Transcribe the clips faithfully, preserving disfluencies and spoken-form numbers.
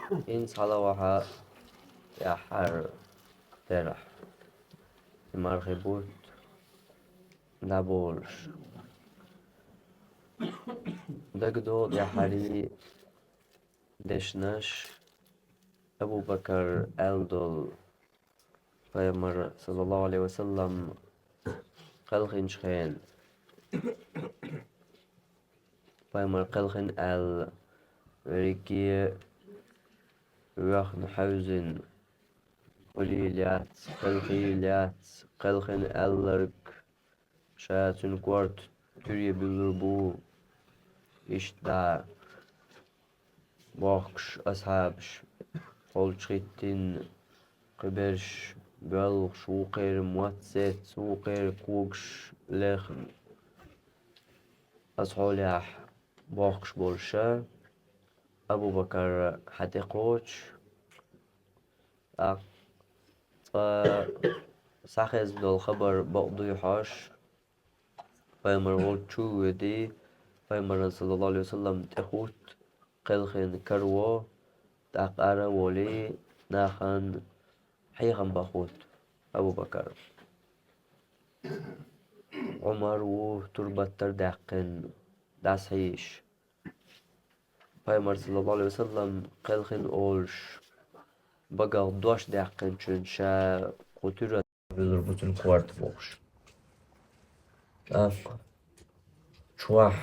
ХӀинца хьалавахьа яхьар терахь. Мархий бутт дӀаболуш. ДагадогӀу яхьарий дешнаш. Абу Бакар аьлла долу, пайхамар, саллаллаху Ӏалайхи ва саллам, кхелхинчу хенахь, пайхамар кхелхина аьлла, верриге воьхна хьаьвзина, уллий лаьцна, кхелхий лаьцна, кхелхина аьлларг, ша цуьнан корта туьре буьллур бу, иштта дӀа бохкуш асхьабаш, кхолчу хӀиттина кхиберш, боьлхуш, вукхеран мотт сецна, вукхеран когаш лехна. Аса хьолехь бохкуш болуша, Абу Бакар хьан тӀе кхочуш, тӀаккха цкъа схьахезна долу хабар бакъ дуй хьожуш, пайхамар волчу чу а воьдий, пайхамаран, саллаллаху Ӏалайхи ва саллам, тӀехӀутту, кхелхина караво, тӀаккха ара а волий, нахана хьехам бахутту Абу Бакар. Ӏумар ву турбаттар даьккхина, дӀасхьийша. Пайхамар, саллаллаху Ӏалайхи ва саллам, кхелхина олуш, багах дош даьккхинчунна ша кху туьра буьллур бу цуьнан корта бохуш. ТӀаккха чохь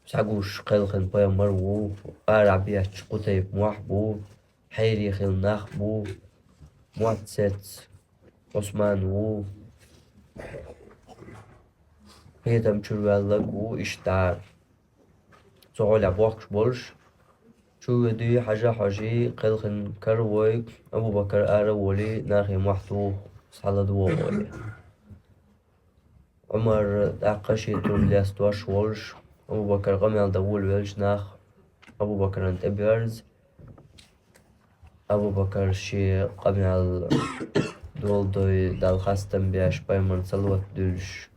схьагуш кхелхина пайхамар ву, арахь бетташ кху тайпа мохь бу, хьерий хилла нах бу, мотт сецна Ӏусман ву, кхетам чуьра ваьлларг ву, иштта дӀа. Цу хьолехь бохкуш болуш, чу а воьдий, хьажа а хьожий, кхелхина караво, Абу Бакар ара а волий, нахе мохь туху, схьаладогӀа олий. Ӏумар тӀаккха шен турба лестош волуш, Абу Бакар къамел дан волавелча, нах Абу Бакарна тӀебоьрзу. Абу Бакар шен къамел доладой, Далла хастам беш, пайхамарна салават дуьллуш,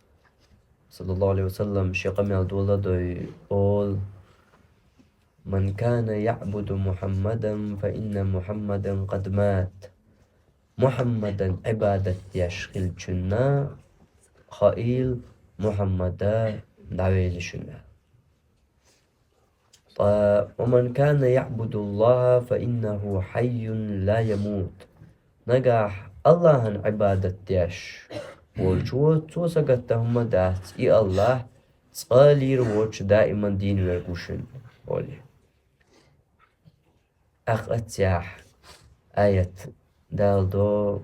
саллаллаху Ӏалайхи ва саллам, шен къамел доладой, олу: «Ман кана яъбуду Мухьаммадан, фа инна Мухьаммадан къад мат». Мухьаммадан Ӏибадат деш хиллачунна хаийла, Мухьаммада дӀавелла шуна. Ткъа: «Ва ман кана яъбуду Аллаха, фа иннаху хьайюн ла ямут». Нагахь Аллахьан Ӏибадат деш волчо, цо сагатдан хӀума дац, и Аллахь цкъа а лийр воцуш даиман дийна верг ву шуна, олий. ТӀаккха цхьа аят Дала до: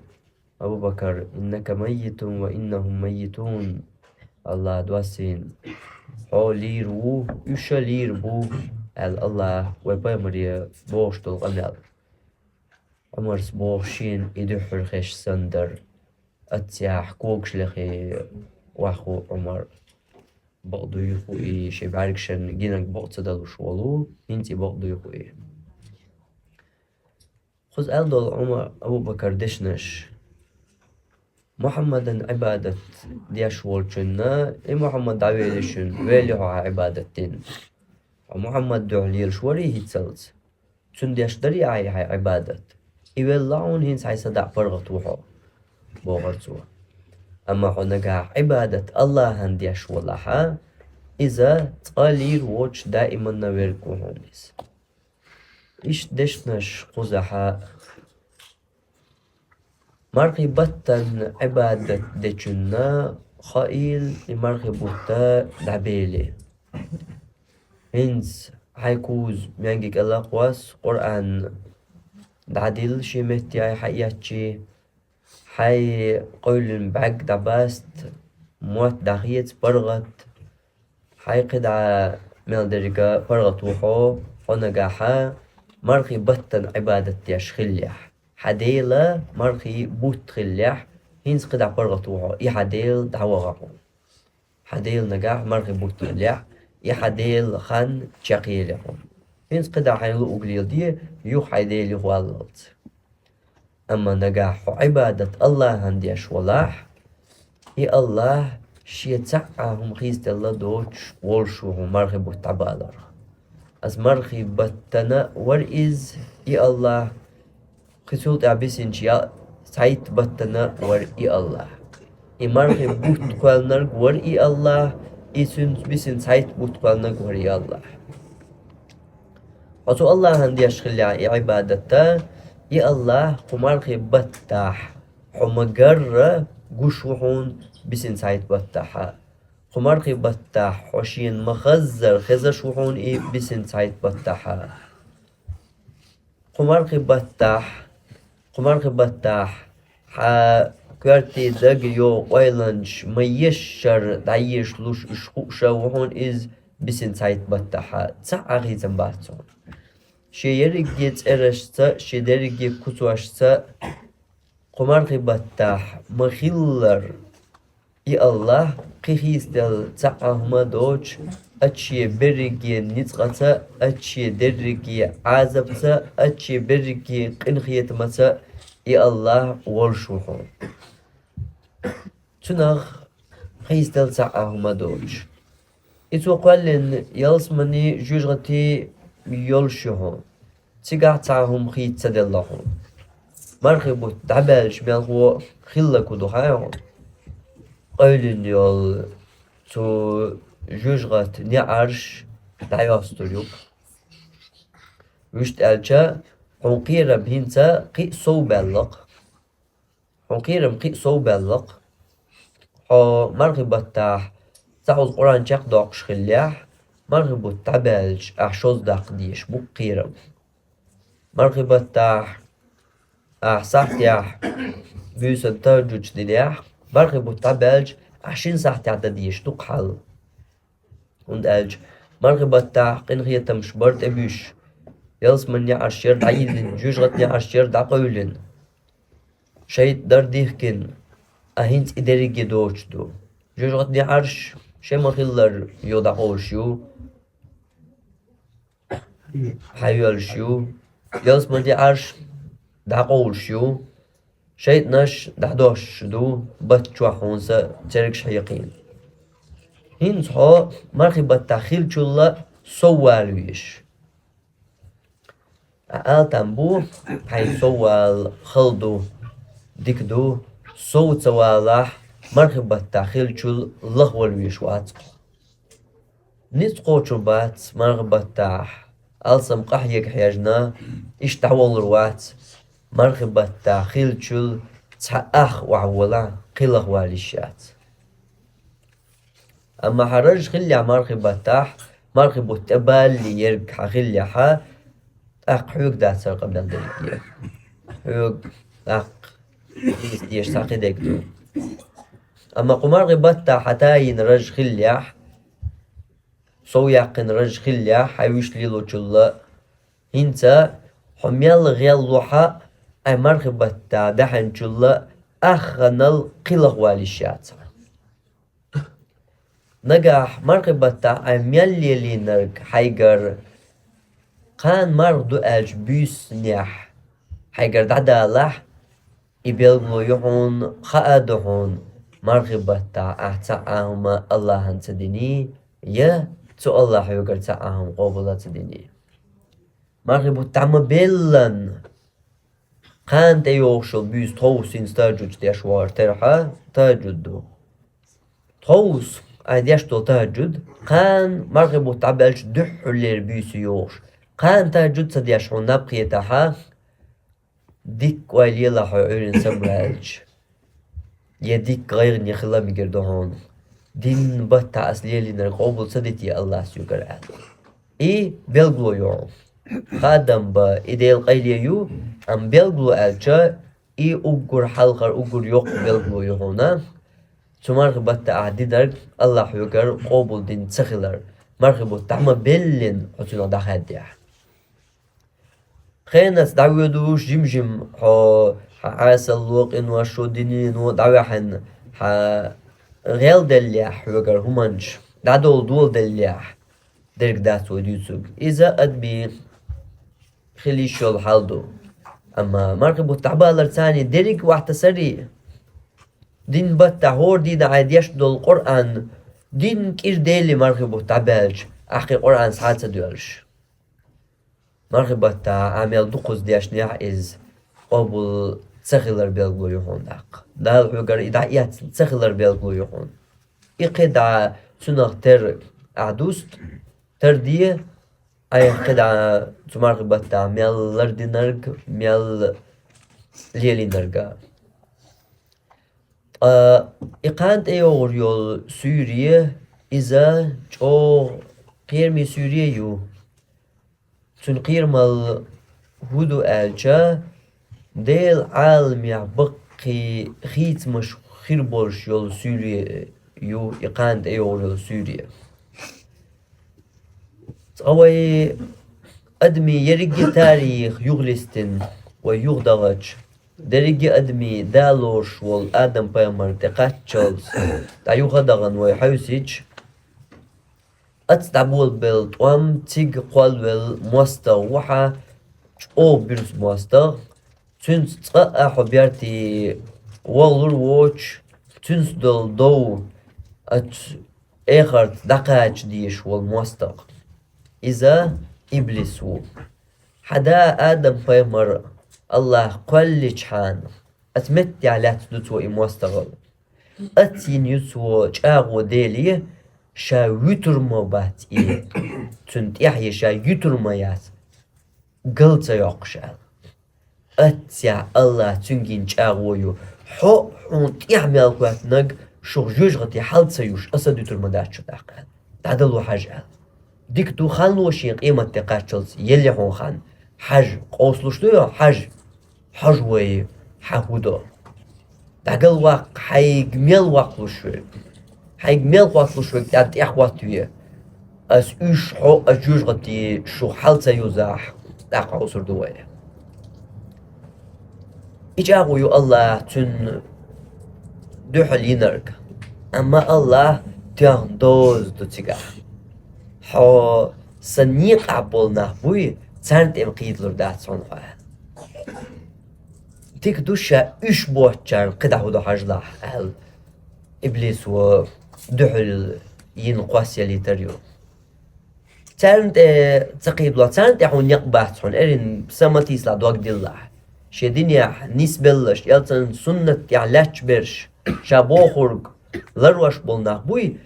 «Абу Бакар, иннака маййитун ва иннахум маййитун». Аллахь доссийна: «Хьо лийр ву, уьш а лийр бу», аьлла Аллахь вай пайхамаре бохуш долу къамел. Ӏумарс боху шена и дуьххьара хезаш санна дара. Аццехь когаш лехе ваха ву Ӏумар. Бакъ дуй хуу и, шен бӀаьргашна гинарг бакъ ца далуш волу, хӀинца и бакъ дуй хуу и. Кхуза аьлла долу Ӏумар, Абу Бакар дешнаш: «Мухьаммадан Ӏибадат деш волчунна, и Мухьаммад дӀавели шуна, вели хьо хьан Ӏибадат дина. Хьо Мухьаммад дуьхьа лелаш варий хӀинцалц? Цуьнан деш дарий ахьа и хьайн Ӏибадат? И велла хьуна, хӀинца хьайн садаӀа паргӀат ву хьо», — бохура цо. «Амма хьо нагахь Ӏибадат Аллахьан деш валахьа, иза цкъа лийр воцуш даиманна верг ву хьуна иза». Иштта дешнаш кхузахьа. Мархий баттан Ӏибадат дечунна хаийла и мархий бутт дӀабели. ХӀинца хьайн куза маьнги кӀел а кхосса, Къуръан дӀадилла шен метте хьаэцчи, хьайн къевлина бӀаьрг дӀабаста, мотт дӀахеца паргӀат, хьайн кхидӀа мел деррига паргӀат ву хьо, хьо нагахьа мархий баттан Ӏибадат деш хиллехь, хьан Дела мархий бутт хиллехь, хӀинца кхидӀа паргӀат ву хьо, и хьан Дела дӀаваха хьуна. Хьан Дела нагахь мархий бутт хиллехь, и хьан Дела хан чекхъели хьуна. ХӀинца кхидӀа хьайн луъуг леладе, юха хьайн Дела юхаваллалц. Амма нагахь хьо Ӏибадат Аллахьан деш валахь, и Аллахь шен цхьа а хӀума хийцаделла доцуш волуш ву хьуна мархий бутт дӀабаларх. Аса мархий баттана вара иза, И Аллахь, кхы цул тӀаьхьа бисинчу яа цхьайтта баттана вара и Аллахь. И мархи бутт кхоьллинарг вара и Аллахь, и цуьнца бисина цхьайтта бутт кхоьллинарг вара и Аллахь. Хьо цу Аллахьан деш хиллехь и Ӏибадатта, и Аллахь, кху мархи баттахь хьо ма-гарра гуш ву хьуна бисина цхьайтта баттахьа. Кху мархи баттахь хьо шена ма-хаззара хезаш ву хьуна и бисина цхьайтта баттахьа. Кху мархи баттахь, кху мархи баттахь хьан коьртий, дагайогӀу ойланаш ма-ешшара дӀаешалуш уьш хууш а ву хьуна иза бисина цхьайтта баттахьа. Цхьа а хийцам бац хьуна. Шен ерриге цӀерашца, шен дерриге куцошца кху мархи баттахь ма-хиллара, и Аллахь, кхин хийцаделла цхьа а хӀума доцуш, ачче берриге ницкъаца, ачче дерриге Ӏазапца, ачче берриге къинхетамаца и Аллахь волуш ву хьуна. Цунах хийцаделла цхьа а хӀума доцуш. И цо кхоьллина ялсамани, жоьжахати йолуш ю хьуна. Цигахь цхьа а хӀума хийца ца делла хьуна. Мархи бутт дӀабаьлча мелхо хилларг хӀун ду хаьий хьуна? Къевлина йолу цу жоьжахатин неӀарш дӀайостур ю. Вуьшта аьлча, хьуна кхерам хӀинца кхин а сов баьлла-кх. Хьуна кхерам кхин а сов баьлла-кх. Хьо мархи баттахь цкъа Къуръан чекхдоккхуш хиллехь, мархи бутт дӀабаьлча ахь шозза даккха дезаш бу-кх кхерам. Мархи баттахь ахь сахьтехь буьйсанна тахӀажжуд динехь, мархи бутт дӀабаьлча ахь шина сахьтехь дан дезаш ду-кх хьал. ХӀунда аьлча мархи баттахь къинхетамаш бара тӀебуьсуш, ялсаманин неӀарш яра дӀайиллина, жоьжахатин неӀарш яра дӀакъевлина, шайтӀа дара дихкина, а хӀинца и дерриге доцуш ду. Жоьжахатин неӀарш шайн ма-хиллара юха дӀакъовлуш ю, хьайоьллуш ю, ялсаманин неӀарш дӀакъовлуш ю, шайтӀанаш дӀадоссуш ду, батта чохь хьуна сан цергаш хьекхийна. ХӀинца хьо мархи баттахь хиллачул а сов вала везаш. Ӏа ала там бу, хьайн сов вала хала ду, дика ду, сов ца валахь, мархи баттахь хиллачул лахвала везаш вац хьо. Ницкъ кхочур бац мархи баттахь, алсам къахьега хьежна, иштта дӀаваллур вац, мархи баттахь хиллачул цхьа ах охьаволахь, кхин лахвала йиш яц. Амма хьан раж хиллехь мархи баттахь, мархи бутт тӀебалале ерг хьан хиллехьа, тӀаккха хьоьга дацара къамел дерриге. Хьоьга тӀаккха дийца дезаш цхьа кхидерг ду. Амма кху мархи баттахь хьан тайина раж хиллехь, сов яьккхина раж хиллехь, хьайн вуьш лелочул а, хӀинца хьо мел гӀелло хьа, ай мархи баттахь даьхьначул а, ахханал кхин лахвала йиш яц хьан. Нагахь мархи баттахь ай мел лелийнарг хьайгара кхана марха ду аьлча буьйсанехь хьайгара дӀадалахь, и билгало ю хьуна, хаа ду хьуна, мархи баттахь ахь цхьа а хӀума Аллахьана ца диний, я цу Аллахьа хьоьгара цхьа а хӀума къобал а ца диний. Мархи бутт дӀа ма-беллан, кхана тӀейогӀуш йолу буьйса тховса хӀинца тахӀажжуд деш вахар терахьа тахӀажжуд ду. Тховса ай деш долу тахӀажжуд, кхана мархи бутт дӀабаьлча дуьххьарлера буьйса йогӀуш. Кхана тахӀажжуд ца деш хьуна наб кхетахьа, дикка ойла елахь хьо Ӏуьйранна самаваьлча, я дикка гӀайгӀане хила мегар ду хьуна. Дин баттахь ас лелийнарг къобал ца дитий Аллахьа соьгара аьлла. И билгало ю хьуна. Хадам бан, и Делан къайле ю, амма билгало аьлча, и уггар хьалхара, уггар йоккха билгало ю хьуна. Цу мархи баттахь ахь динарг Аллахьа хьоьгара къобал дина ца хилар, мархи бутт дӀа ма-беллина хьо цунах дӀахаьддехь. Хенаца дӀавоьдуш жим-жим хьо, хьан Ӏесалло, къинош, шо динино дӀаваьхьна, хьан гӀелделлехь хьоьгара хӀуманаш, дӀадовла доладеллехь, дерг дац вай дуьйцург. Иза адамийн хила йиш йолу хьал ду. Амма мархи бутт дӀабалар царний дерриг а вахьтасарий, дин баттахь хӀора дийнахь ай деш долу Къуръан, дин кӀира дели мархи бутт дӀабаьлча, ахь кхин Къуръан схьа а ца доьллуш. Мархий баттахь Ӏа мел дукхаза дешнехь, иза къобал ца хилар белгало ю хьуна тӀаккха. Дала хьоьгара и дӀаэцна ца хилар белгало ю хьуна. И кхидӀа цунах тера ахь дуста, тера де, айхьа кхидӀа цу мархий баттахь мел лардинарг, мел лелийнарг а. Ткъа и кхана тӀейогӀур йолу суьйре, иза чӀогӀа кхераме суьйре ю. Цуьнан кхерамалла хӀун ду аьлча, Делан Ӏаламехь баккхий хийцамаш хир болуш йолу суьйре ю и кхана тӀейогӀур йолу суьйре. Цкъа вай адамийн ерриге а тарих юхалистина, вай юхадахча, дерриге а адамийн да лоруш волу Адам-пайхамар тӀекхаччалц дӀа юха а дахана вай хьаьвсича, оцу дӀаболабелла тӀом цига кхоллавелла мостагӀа ву хьан, чӀогӀа буьрса мостагӀа, цуьнца цкъа а хьо бертий вахалур воцуш, цуьнца долу дов оцу эхарта дӀакхача дезаш волу мостагӀа. Иза иблис ву. Хьан да Адам-пайхамар АллахӀа кхоьлличхьана, оцу меттехь лаьцна ду цо и мостагӀалла. Оцу йина ю цо чӀагӀо Деле, ша вуьтур ма вац и, цунна тӀаьхье ша юьтур ма яц, гал ца йоккхуш аьлла. Оццехь АллахӀа цуьнга йина чӀагӀо ю: хьо, хьуна тӀаьхьа мел хӀоьттинарг шух жоьжахати хьал ца юш, аса дуьтур ма дац шу тӀаккха аьлла. ДӀадало хьажа аьлла. Дика ду, хан ло шен къематде кхаччалц, елла хьуна хан. Хьажа, къовсалуш ду хьо, хьажа. Хьожа вай, хьан хӀун до? ДӀагал ваккха, хьайга мел ваккхалуш верг. Хьайга мел хӀотталуш верг тӀаьхьа тӀехӀоттаве. Ас уьш, хьо, ас жоьжахати шух хьал ца юзахь, тӀаккха хьовсур ду вай. И чӀагӀо ю АллахӀа цуьнан дуьхьал йинарг. Амма АллахӀ тоьхна доза ду цигахь. Хьо сан некъахь болу нах буй, царна тӀе кхийдалур дац хьуна хьо аьлла. Дика ду, ша уьш боцчарна кхидӀа хӀун до хьажалахь аьлла, иблисо дуьхьал йина кхоссъялийтар ю. Царна тӀе ца кхийдалахь, царна тӀе хьуна некъ бац хьуна, эрна са ма тийсалахь, дог диллалахь. Шен динехь нисбелларш, элцан суннат тӀехь лаьтташ берш, ша бохург ларвеш болу нах буй,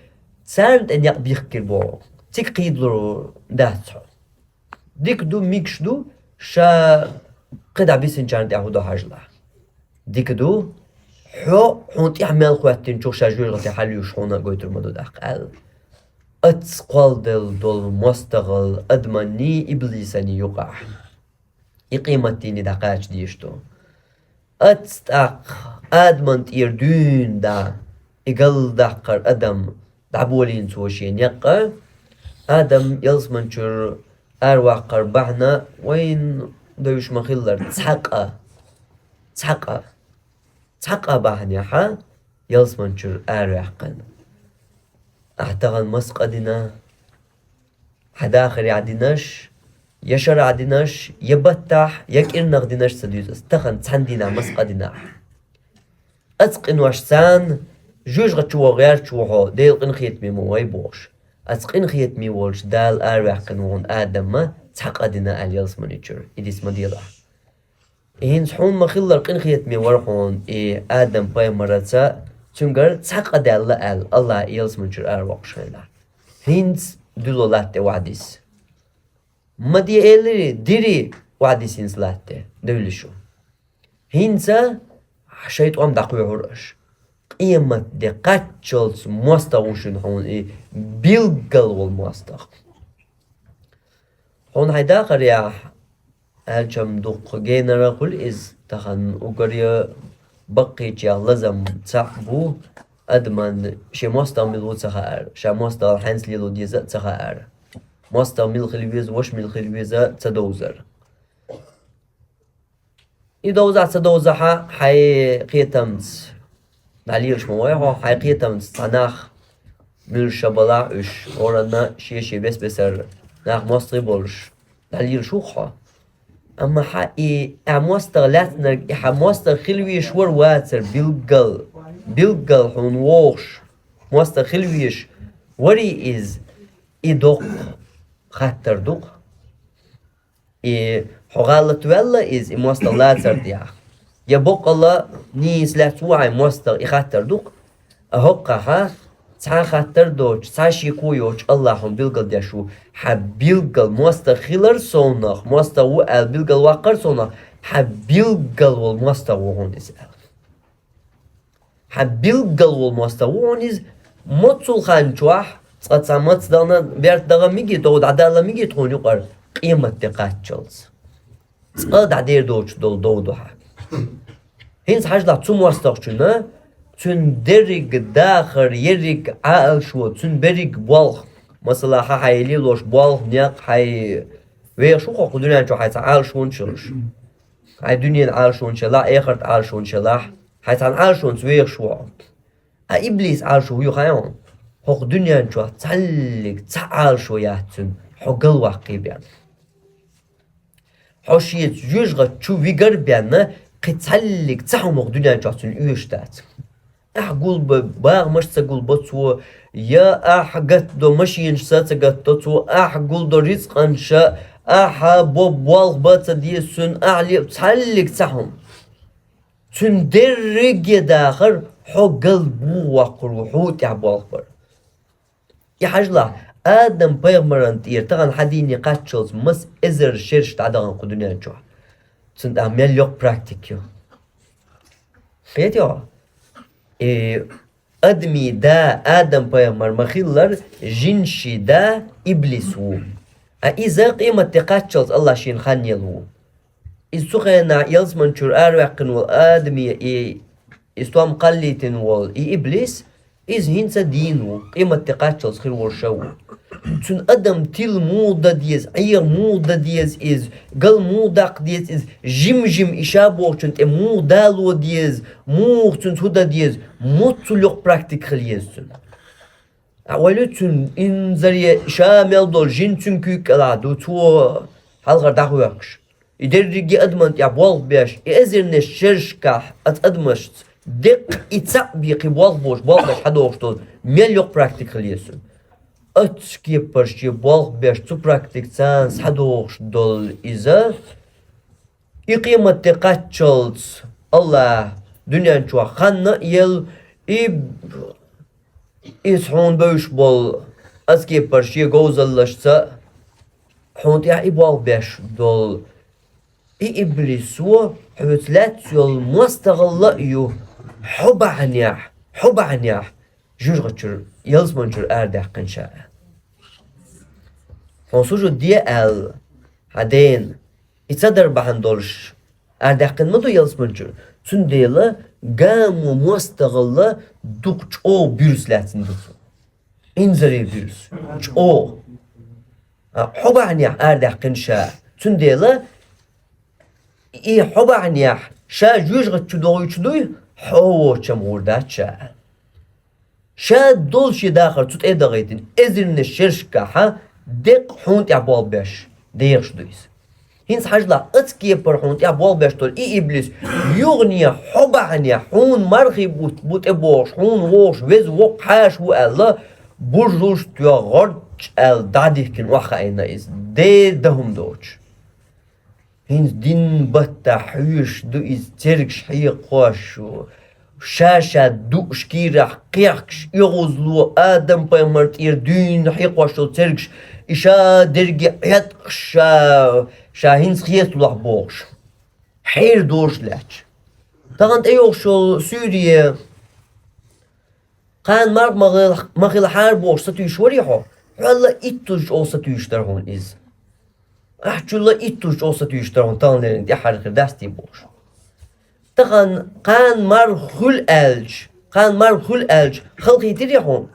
царна тӀе некъ бихкира боху. Цига кхийдалур дац хьо. Дика ду, мегаш ду, ша кхидӀа бисинчарна тӀе хӀун до хьажалахь. Дика ду, хьо, хьуна тӀаьхьа мел хӀоьттинчух ша жоьжахати хьал юш хьуна а гойтур ма ду тӀаккха аьлла. Оццу кхолладелла долу мостагӀалла адаманний, иблисанний юкъахь. И къематдийне дӀакхача дезаш ду. Оццу тӀаккха Адаман тӀера дуьйна да, и галдаккхар адам, дӀаболийна цо шен некъа. Адам ялсаманчуьра араваккхар бахьана вайна девзаш ма-хиллара, цхьа къа, цхьа къа, цхьа къа бахьанехьа ялсаманчуьра араваьккхина. Ахьа тахана маса къа дина? Хьан дахарехь динарш, я шарахь динарш, я баттахь, я кӀирнах динарш ца дуьйцу ас, тахана цхьана дийнахь маса къа дина ахьа? Оцу къиношца жоьжахати чу ваха гӀерташ ву хьо, Делан къинхетаме ма вай бохуш. Оцу къинхетаме волчу Дала араваьккхина ву хьуна Адам цхьа къа дина аьлла ялсамани чуьра, и дицма делахь. И хӀинца хьуна ма-хиллара къинхетаме вара хьуна и Адам-пайхамарца, цуьнгара цхьа къа даьлла аьлла, АллахӀа ялсамани чуьра аравоккхуш хилахь. ХӀинца дуьло латта тӀе охьадисса. Ма де элира, дира охьадисса хӀинца латта тӀе, девлла шу. ХӀинца шайн тӀом дӀакхоьхьура аша. Къематде кхаччалц мостагӀа ву шуна хьуна и билггал волу мостагӀа. Хьуна хьайн дахарехь аьлчам дуккха генара хуьлу иза, тахана уггаре баккхийчех лазам цхьаъ бу адаман шен мостагӀа мила ву ца хаар, ша мостагӀалла хьаьнца лело деза а ца хаар, мостагӀа мила хила веза, ваша мила хила веза а ца довзар. И довзахь ца довзахьа, хьайн кхетамца дӀалелаш ма вай хьо, хьайн кхетамца цхьа нах, муьлш ша балахь уьш, хӀоранна шен-шен бес-бесара нах мостагӀий болуш, дӀалелаш ву-кх хьо. Амма хьан и, ахь мостагӀа лаьцнарг, и хьан мостагӀа хила везаш вара вацара билггал, билггал хьуна вогӀуш, мостагӀа хила везаш варий иза, и доккха хаттар ду-кх. И хьо гӀалат ваьлла иза, и моастагӀа лацар тӀехь. Я боккъала нийса лаьцна ву хьайн моастагӀа, и хаттар ду-кх. А хӀокхахь цхьа хаттар доцуш, цхьа шеко йоцуш АллахӀа хьуна билгалдеш ву, хьан билггал моастагӀа хилар совнах, моастагӀа ву аьлла билгалваккхар совнах, хьан билггал волу моастагӀа ву хьуна иза аьлла. Хьан билггал волу моастагӀа ву хьуна иза, моццул хан чохь, цкъа цхьа маца дахана, берда даха мегий, тӀе дӀадала мегий тхуна юкъара, къемат де кхаччалц. Цкъа дӀадер доцуш долу дов ду хьан. ХӀинца хьажалахь цу моастагӀчунна, цуьнан дерриг дахар, ерриг Ӏалашо, цуьнан берриг болх, масала, хьан хьайн лелош болх, некъ, хьайн вехаш ву хӀокху дуьнен чохь хьайн цхьа Ӏалашонаш йолуш. Хьайн дуьненан Ӏалашонаш елахь, эхартан Ӏалашонаш елахь, хьайн цхьана Ӏалашонца вехаш ву хьо. Ткъа иблис Ӏалашо хӀун ю хаьий хьуна? ХӀокху дуьнен чохь цхьаллиг цхьа Ӏалашо яц цуьнан, хьо галваккхий бен. Хьо шеца жоьжахати чу вигар бен, кхин цхьаллиг цхьа хӀума хӀокху дуьнен чохь цуьнан оьшуш дац. Ахь гулбан, багӀамаш ца гулбан цо, я ахь гатдо машинаш ца, ца гатдо цо, ахь гулдо рицкъанаш, ахь бо болх бан ца деза цуьнан, ахь ле цхьаллиг цхьа хӀума. Цуьнан дерриге дахар хьо галбуху воккхур ву, хьуна тӀехь болх бар. И хьажалахь, Адам-пайхамаран тӀера тахана хьан дийне кхаччалц маса эзар шераш дӀадахана кху дуьнен чохь. Цуьнан тӀехь мел йоккха практика ю. Хетий хьо? И адамийн да Адам-пайхамар ма хиллара, жинашийн да иблис ву. Ткъа иза къемат де кхаччалц АллахӀа шена хан елла ву. Иза цу хенахь ялсамани чуьра араваьккхина волу Адаме и, и стом кхаллийтина волу и иблис, иза хӀинца а дийна ву, къемат де кхаччалц хир волуш а ву. Цуьнан адам тила муха дан деза, Ӏеха муха дан деза иза, гал муха даккха деза иза, жим-жим и ша бохучун тӀе муха дало деза, муха цуьнца хӀун дан деза, моццул йоккха практика хила еза цуьнан. Ткъа ойла ю, цуьнан инзаре ша мел долу жин цуьнан куьйга кӀелахь ду, цо хьалхара дӀахӀоьхкуш. И дерриге адаман тӀехь болх беш, и эзарнаш шерашкахь оцу адамашца деккъа и цхьаъ бен кхин болх беш, болх беш схьадогӀуш долу мел йоккха практика хила еза цуьнан. Оццу кепара шен болх беш, цу практикаца схьадогӀуш долу иза, и къемат де кхаччалц АллахӀа дуьнен чохь хан а елла, и иза хьуна бевзаш болу, оцу кепара шен говзаллашца хьуна тӀехь и болх беш долу и иблисо хьоьца лаьцна йолу моастагӀалла а ю, хьо бахьанехь, хьо бахьанехь жоьжахати чуьра, ялсамани чуьра арадаьккхина ша. Хьуна сужуд де аьлла хьан дена, и ца дар бахьана долуш арадаьккхина ма ду ялсамани чуьра. Цундела гамо моастагӀалла дукха чӀогӀа буьрса лаьцна ду цо. Инзаре буьрса. ЧӀогӀа. А, хьо бахьанехь арадаьккхина ша. Цундела и хьо бахьанехь ша жоьжахати чу дохуьйтуш дуй, хьо воцчам гӀур дац ша. Ша долу шен дахар цу тӀе а дахийтина, эзарнаш шерашкахьа деккъа хьуна тӀехь болх беш дехаш ду иза. ХӀинца хьажалахь, оцу кепара хьуна тӀехь болх беш долу и иблис, юхане хьо бахьанехь, хьуна мархий бутт бу тӀебогӀуш, хьуна вогӀуш, веза воккха хьаша ву аьлла, бужулш тоьхна гӀорч аьлла дӀадихкина охьахаийна иза, де дан хӀума доцуш. ХӀинца дин баттахь хьоьжуш ду иза, цергаш хьекхош, ша-ша дууш кийрахь кхехкаш, оьгӀазло, Адам-пайхамар тӀера дуьйна хьекхош йолу цергаш, и ша дерриге Ӏеткъаш, ша, ша хӀинца хеталахь бохуш, хьеран дош лаьтташ. Тахана тӀейогӀуш йолу суьйре, кхана марха ма хила, ма хила хьара бохуш сатуьйсуш варий хьо? Хьол а иттаза чӀогӀа сатуьйсуш дара хьуна иза. Ахь чул а иттаза чӀогӀа сатуьйсуш дара хьуна, таханлерниг тӀаьххьара хир дац те бохуш. Тахана кхана марха хуьлу аьлча, кхана марха хуьлу аьлча, халахетирий хьуна?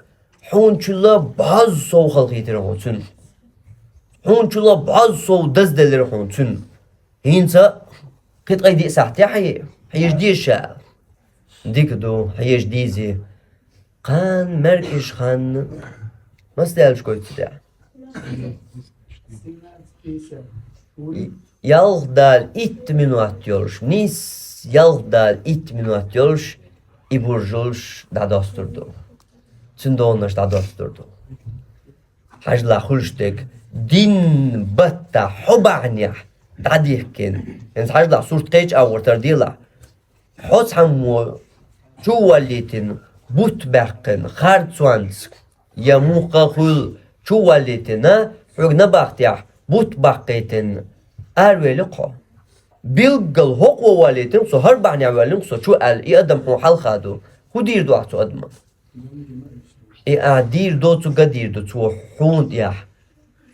Хьуна чул а бӀозза сов халахетира хьуна цуьнан. Хьуна чул а бӀозза сов дазделира хьуна цуьнан. ХӀинца кхин ткъе диъ сахьтехь хье-, хьежа деза ша. Дика ду, хьежа дезий. Кхана маьркӀаж хан, маса даьллачу гойту тӀехь? Ялх дала итт минот йолуш, нийсса ялх дала итт минот йолуш, и буржалш дӀадостур ду. Цуьнан догӀанаш дӀадостур ду. Хьажалахь, хуьлуш дерг, дин баттахь хьо бахьанехь, дӀадихкина. ХӀинца хьажалахь, сурт кхеча агӀор тара делахь. Хьо цхьаммо чу а валийтина, бутт баьккхина, харцонца, я муха хуьлу, чу а валийтина, хьоьга набахтехь бутт баккхийтина, аравели-кх хьо. Билггал хӀокхо валийтина-кх со, хӀара бахьанехь ваьллина-кх со чу аьлла, и адам хьуна хьалха ду. ХӀун дийр ду ахь цу адамна? И ахь дийр доцург а дийр ду цо хьуна тӀехь.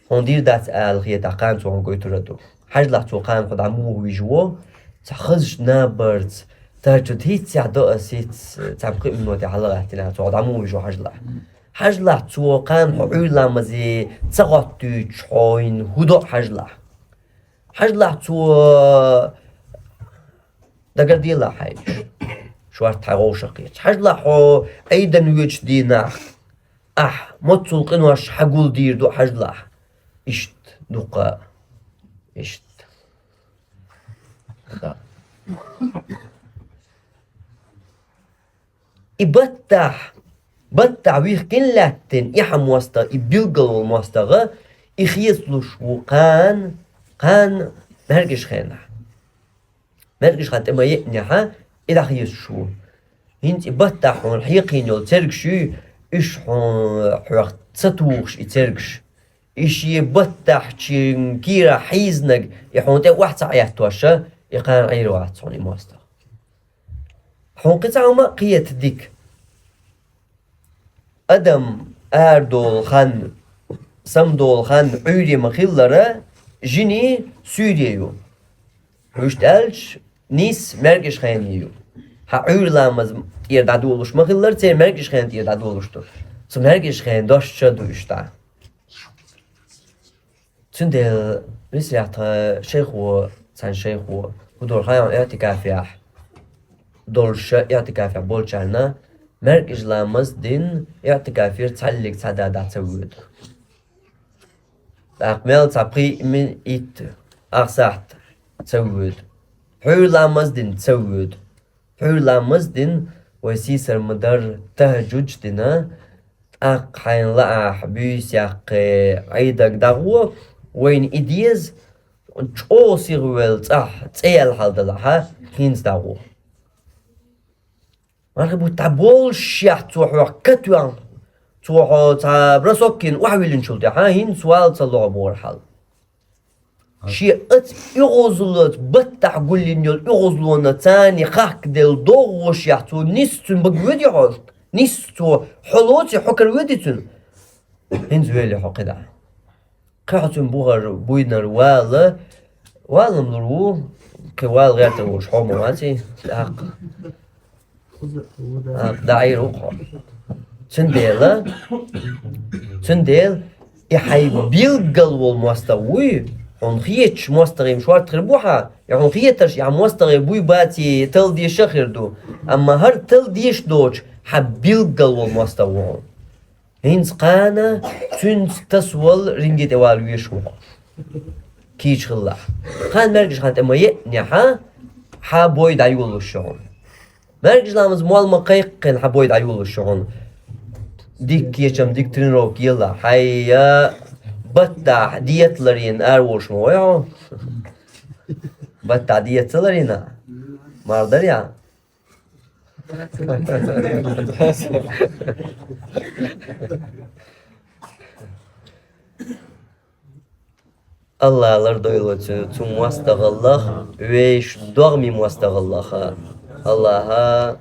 Хьуна дийр дац ала хетахь, кхана цо хьуна гойтур а ду. Хьажалахь, цо кхана хьо дӀа муха вижаво, цхьа хазачу набарца, тахьажуд хӀинццехь до ас, хӀинцца цхьа пхи миноте хьалагӀаьттина, цо хьо дӀа муха вижаво, хьажалахь. Хьажалахь, цо кхана хьо Ӏуьйра ламазе ца хӀоттуьйтуш хьо хӀинца хӀун до, хьажалахь. Хьажалахь, цо дагарделахь хьайна, шорта хьайн вовшах кхеташ. Хьажалахь, хьо Ӏийдан воьдучу дийнахь, ахь моццул къинош хьагулдийр ду, хьажалахь. Иштта дукха, иштта. Да. И баттахь, баттахь вихкина лаьттина, и хьан мостагӀа, и билггал волу мостагӀа, и хецалуш ву кхана, кхана маьркӀаж хенахь. МаьркӀаж хан тӀе ма еънехь, и дӀахецаш ву. ХӀинца и баттахь хьуна хьекхийна йолу цергаш юй, уьш хьуна хьоьх ца тухуш и цергаш. И шен баттахьчун кийра хьийзинарг, и хьуна тӀе охьа ца Ӏеттош, и кхана Ӏийр вац хьуна и мостагӀа. Хьуна кхин цхьа хӀума а кхета дика. Адам арадолу хан, самадолу хан Ӏуьйре ма-хиллара, жиний суьйре ю. Вуьшта аьлча, нийсса маьркӀаж хене ю. Хьан Ӏуьйра ламаз тӀера дӀадолуш ма-хиллара, церан маьркӀаж хенан тӀера дӀадолуш ду. Цу маьркӀаж хенан дош ча ду уьш дӀа. Цундела висарехь тхан шайхо, цхьана шайхо, хӀун дора хаьий, иӀтикафехь долуш, иӀтикафехь болчарна, маьркӀаж ламаз дина, иӀтикафера цхьаллиг цхьа да дӀа ца воьду. ТӀаккха мел цхьа пхи мин итт ах сахьт ца воьду. Пхьуьйра ламаз дина ца воьду. Пхьуьйра ламаз дина, вай сийсара ма-дарра тахьажуд дина, тӀаккха хьайна лаахь буьйса яккхий Ӏийданга дӀагӀо, вайна и деза, чӀогӀа сиха велла цӀахь цӀе яьлла хьал далахь, хӀинца дӀагӀо. Мархи бутт дӀаболлушехь цо хьох катоьхна, цо хьо цхьа бросок йина охьавиллинчул тӀаьхьа, хӀинца вала ца лохьа бохура хьал. Шен оцу оьгӀазлоца, баттахь гулйина йолу оьгӀазлонан царна хахкаделла догӀушехь, цо нисса цуьнан бага воьдий хьо? Нисса цо хьо лоций, хьо кара воьдий цуьнан? ХӀинца воьлий хьо кхидӀа. Кхин хьо цуьнан бухара буйнара вала, валам лур ву, кхин вала гӀертар волуш хьо ма ваций, тӀаккха. А, дӀаийр ву-кх хьо. Цундела, цундела, и хьайн билггал волу мостагӀа вуй, хьуна хеташ мостагӀийн шорта хир бу хьан, и хьуна хетарш, и хьан мостагӀий буй баций, талла дезаш а хир ду. Амма хӀара талла дезаш доцуш, хьан билггал волу мостагӀа ву хьуна. ХӀинца кхана цуьнца тасавала ринге тӀе вала везаш ву хьо. Кийча хилалахь. Кхана маьркӀаж хан тӀе ма еънехь, хьан бой дӀайолалуш ю хьуна. МаьркӀаж ламаз молла ма кхайкхина, хьан бой дӀайолалуш ю хьуна. Дика кечам, дика тренировка елла. Хьайя, баттахь диета ларйина ара волуш ма вай хьо. Баттахь диета ца ларйина, мара дарий? АллахӀа лардойла цу, цу мостагӀаллах, вешан догӀмийн мостагӀаллах. АллахӀа,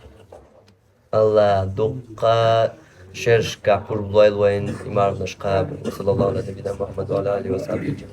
АллахӀа дуккха шерашкахь пурба лойла вайна, имамнаш кхаба. Ва саллаллаху Ӏала набийина Мухьаммад ва Ӏала алихи ва сахьбихи.